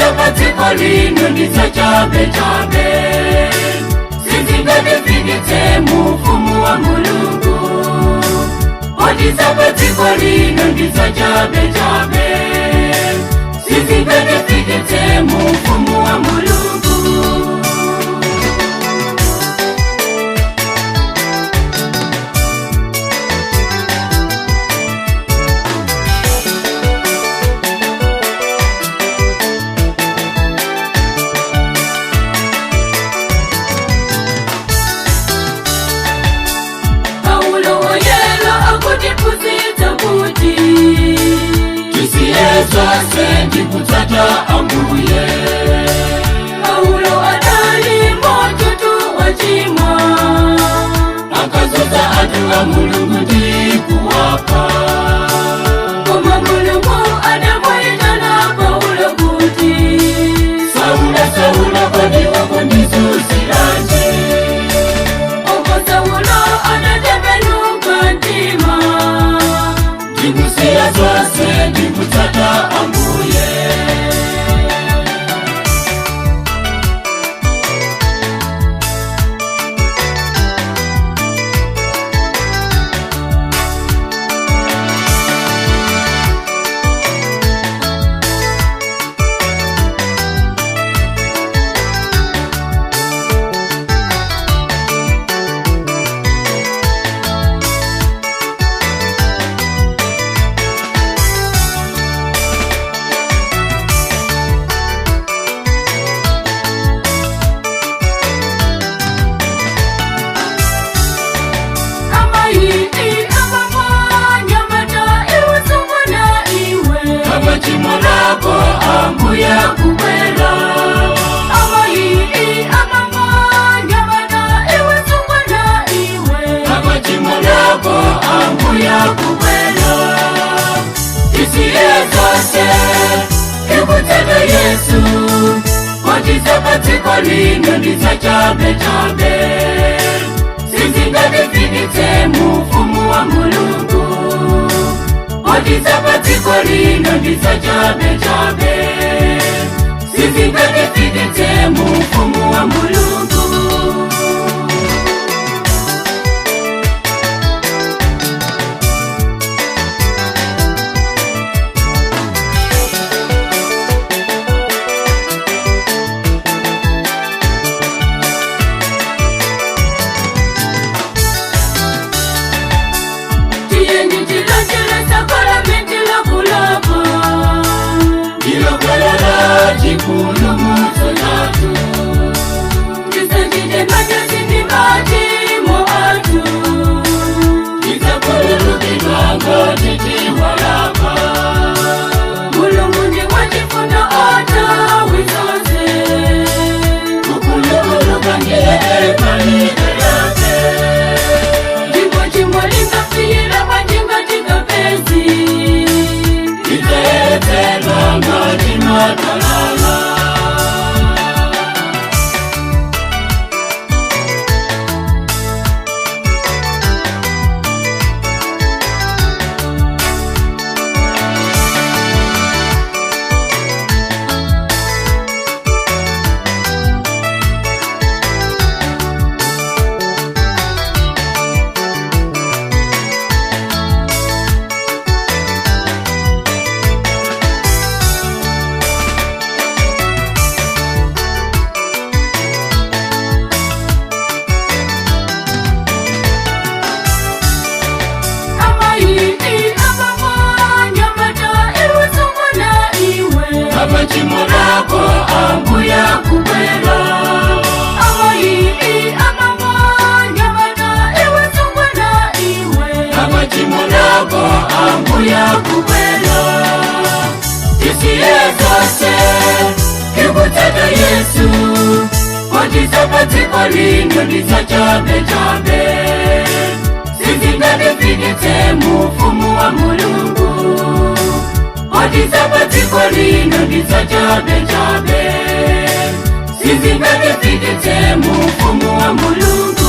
Padziko lino ndiza chabe chabe, sizingatifikitse mufumu wa Mulungu. Poti padziko lino ndiza chabe chabe, sizingatifikitse mufumu wa Mulungu. Paulo woyela akutiphunzitsa kuti Tisiye zonse ndikutsata Ambuye. Paulo adali mututu wachimwa, Akazuza anthu a Mulungu ndikuwapha. Koma Mulungu adamuyitana Paulo kuti, "Saula, Saula, kodi ukundizunziranji?" Uko Saulo anatembenuka mtima, Ndikusiya zonse ndikutsata Ambuye. Amayi, abamanyamata, iwe sungwana iwe. Pachimo lako Ambuye kubwera. Amayi, abamanyamata, iwe sungwana iwe. Pachimo lako Ambuye kubwera. Tisiye zonse ikutsata Yesu. Poti padziko lino ndiza chabe chabe, sizingatifikitse mufumu wa Mulungu. Poti padziko lino ndiza chabe chabe, sizingatifikitse mufumu wa Mulungu. Tiyeni tilanjile sakalamenti lakulapa. Ndilokwelera chipulumutso chathu. Tisachite manyazi ndi machimo athu. Tidzakhululukidwa ngati tiwalapa. Mulungu ndi wachifundo nthawi zonse. Kukhululuka ndiye khalidwe lake. Ndipo chimo lingafiyira bwanji kapezi? Lidzayeretsedwa ngati matalala. Amayi, abamanyamata, iwe sungwana iwe. Pachimo lako Ambuye kubwera. Amayi, abamanyamata, iwe sungwana iwe. Pachimo lako Ambuye kubwera. Tisiye zonse ikutsata Yesu. Poti padziko lino ndiza chabe chabe, sizingatifikitse mufumu wa Mulungu. Poti padziko lino ndiza chabe chabe, sizingatifikitse mufumu wa Mulungu.